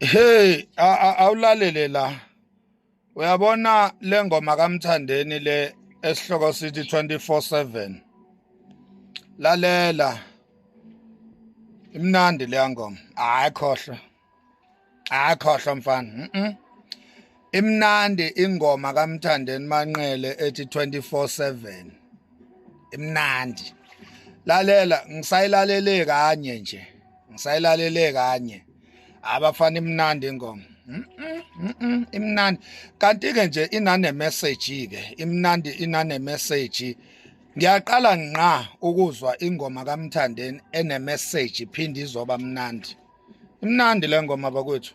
Hey, awulalele la. Uyabona le ngoma kaMthandeni le esihloko sithi 24/7. Lalela. Imnandi leya ngoma. Hayi khohlwa. Hayi khohlwa mfana. Imnandi ingoma kaMthandeni Manqele ethi 24/7. Imnandi. Lalela ngisayilalele kanye nje. Ngisayilalele kanye. Abafana imnandi ingoma. Imnandi. Kanti ke nje inane message ke. Imnandi inane message. Ngiyaqala ngqa ukuzwa ingoma kaMthandeni ene message iphinde izoba mnandi. Imnandi le ngoma bakwethu.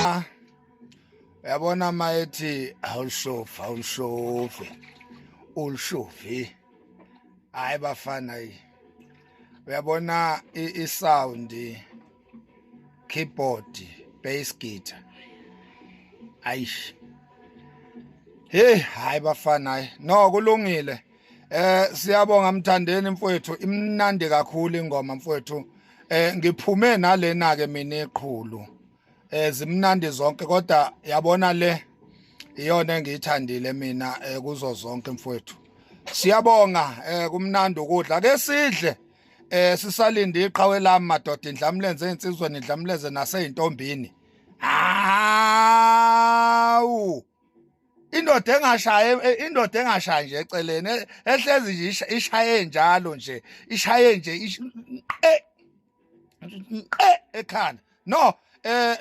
Ah, uyabona mayethi awushofi awushofi ulushofi hayi bafana yi uyabona i-sound keyboard bass guitar ayish hey hayi bafana hayi no kulungile. Siyabonga Mthandeni mfowethu, imnandi kakhulu ingoma mfowethu. Ngiphume nalena ke mina iqhulu. Zimnandi zonke kodwa yabona le iyona engiyithandile mina kuzo zonke mfowethu. Siyabonga, kumnandi ukudla. Ke sidle sisalinde iqhawe lami madoda, indlamlenze insizweni, indlamlenze naseyintombini. Awu! Indoda engashaye, indoda engashayi nje eceleni, ehlezi nje ishaye njalo nje, ishaye nje ekhanda. No,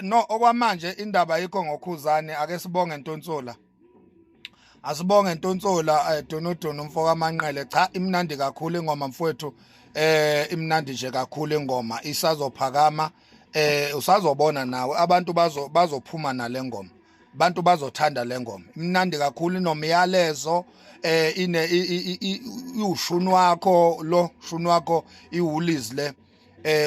no, okwamanje indaba yikho ngoKhuzani. Ake sibonge Ntontsola, asibonge Ntontsola, Donodono mfoka Manqele. Cha, imnandi kakhulu ingoma mfowethu, imnandi nje kakhulu ingoma, isazophakama, usazobona nawe, abantu bazophuma nale ngoma, abantu bazothanda le ngoma, imnandi kakhulu, inomyalezo, ine iwushuni wakho lo shuni wakho, iWoolies le,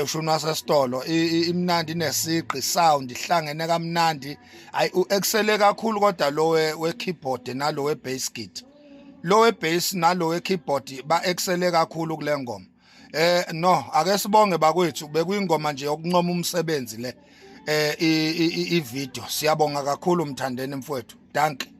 ushuni wasesitolo, imnandi, inesigqi, sound ihlangene kamnandi. Ayi, ekusele kakhulu kodwa lo we keyboard nalo we bass guitar, lo we bass nalo we keyboard ba excele kakhulu kule ngoma. No, ake sibonge bakwethu, bekuyingoma nje yokuncoma umsebenzi le, i video. Siyabonga kakhulu Mthandeni mfowethu, dankie.